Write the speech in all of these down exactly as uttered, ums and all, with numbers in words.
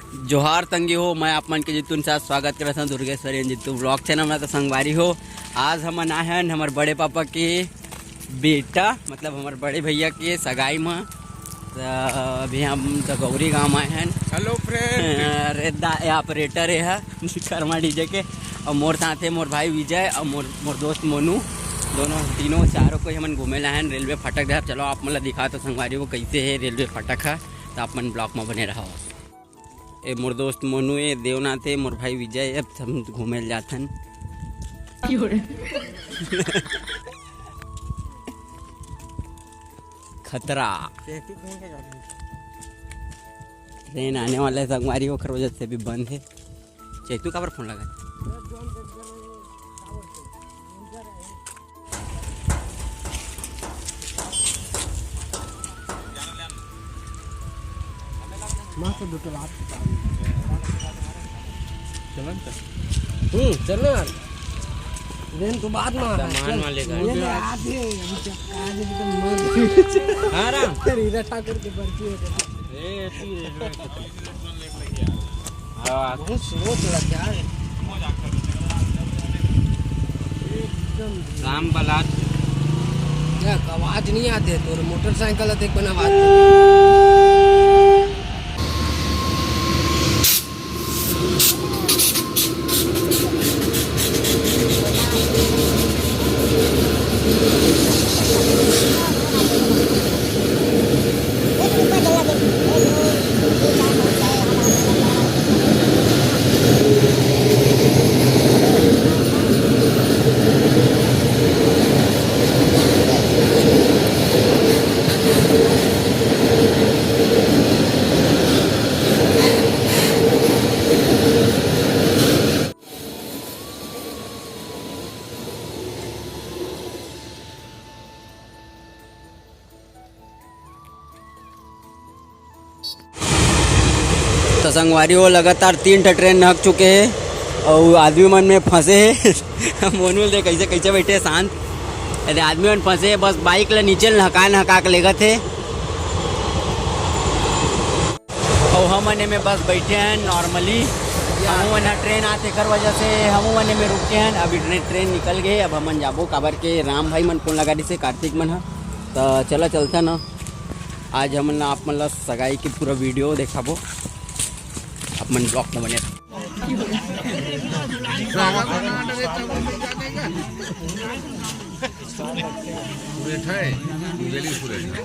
जोहार संगी हो, मैं आप मन के जीतू निषाद स्वागत करत हूँ Durgeshwari and Jeetu vlog channel में। तो संगवारी हो, आज हमन आए हन हमर बड़े पापा के बेटा, मतलब हमर बड़े भैया के सगाई में। तो अभी हम दगौरी गांव आए हन। Hello friend। अरे दा, ये operator है कर्मा डीजे के, और मोर साथ है मोर भाई विजय और मोर मोर दोस्त मोनू। दोनों तीनों चारों कोई हमन घूमे ला हन रेलवे फाटक डहर। चलो आप मन ला दिखा तो संगवारी हो कैसे है रेलवे फाटक है, तो आप मन vlog में बने रहो। ए मोर दोस्त मोनू, ए देवनाथ, ए मोर भाई विजय, अब हम घूमे ल जाथन। खतरा। ट्रेन आने वाला है संगवारी, ओकर वजह से अभी बंद है। चेतू काबर फोन लगा? मस्त दो ठो बात। चलन त। हम्म, चलना यार। दिन तो बाद में आ रहा है। सामान चल। वाले गाड़ी। ये ले, आ दे, अभी चक्का आ दे, तो मर। हाँ, राम। फिर हीरा ठाकुर के बर्फी हो गई। ए, ऐसी रेलवे के। हाँ। बहुत स्लो चला क्या है? एकदम। राम बलात। देख, आवाज नहीं आते, तोर मोटरसाइकिल देख बना आवाज। तो संगवारी हो, लगातार तीन ठा ट्रेन नहक चुके हे अउ आदमी मन में फंसे हे। मोनू ल दे कैसे कैसे बैठे हे शांत। अरे आदमी मन फंसे हे, बस बाइक ल नीचे नहका नहका के लेगत हे। अउ हमन एमे बस बैठे हन normally। हमू मन ह ट्रेन आत, एकर वजह से हमू मन एमे रुके हन। अभी ट्रेन, ट्रेन निकल गे, अब हमन जाबो, काबर के राम भाई मन फोन लगा दिसे, कार्तिक मन ह। त चला, चलता न, आज हमन ला, आप मन ला सगाई के पूरा video देखाबो, आप मन vlog में बने रहो। सुरेठा है, मुंगेली सुरेठा।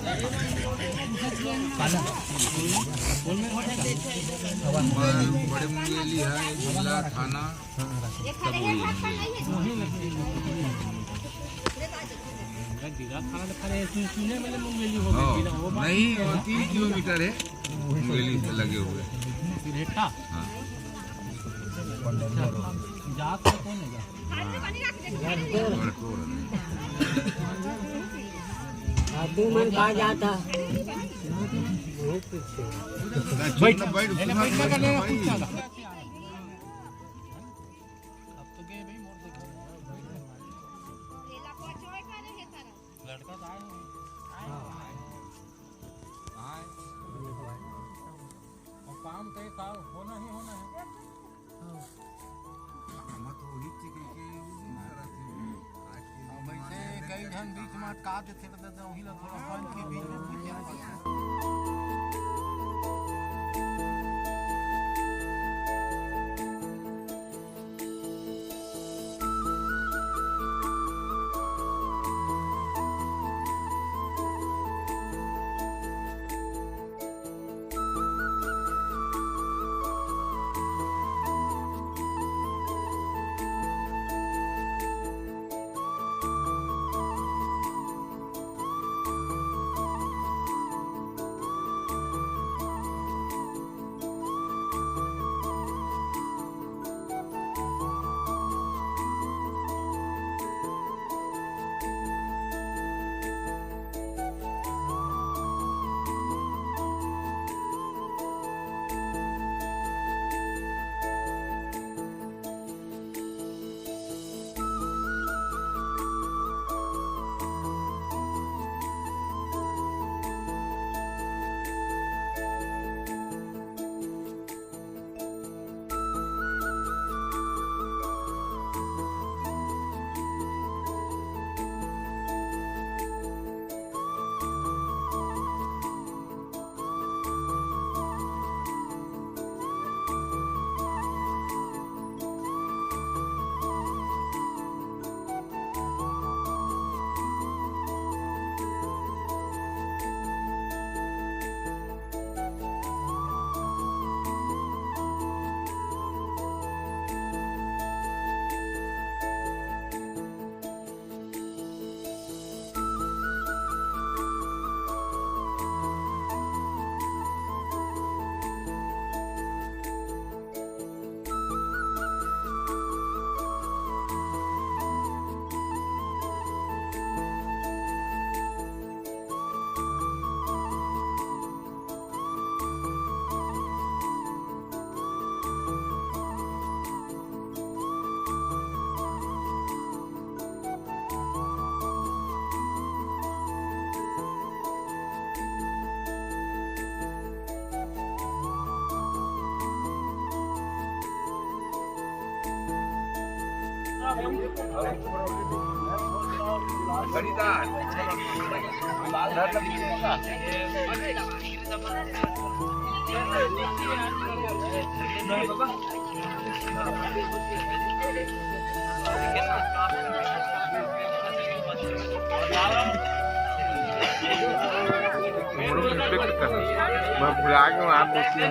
बड़े मुंगेली है, जिला, थाना, सब वही है मुंगेली। हाँ, नहीं, वो तीन किलोमीटर है मुंगेली से लगे हुए। हाँ। हाँ, तू मन कहाँ जाता? बैठ, बैठ, बैठ, बैठ। लड़का तो आए नहीं। हाँ। और काम कहीं का होना ही होना है। हाँ। हम तो वही चीज के use करत हन। आज के अब जमाने ऐसे में कई झन बीच में अटका देथे, तो वही ला थोड़ा बंद के बीच में पूछ लेना पड़ता है। मैं भुला गया हूँ, आप देखिए।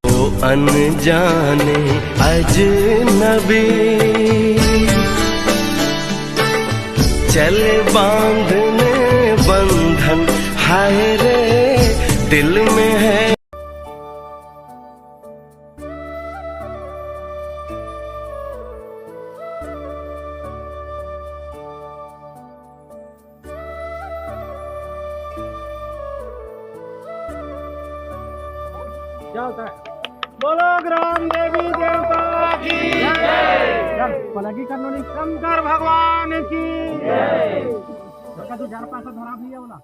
ओ अनजाने अजनबी, चले बांधने बंधन, हाय रे, दिल में है। क्या होता है? बोलो ग्राम देवी देवता की जय। चल, पलगी कर लो नहीं। शंकर भगवान की जय। तू चार पाँच धरा भैया बोला।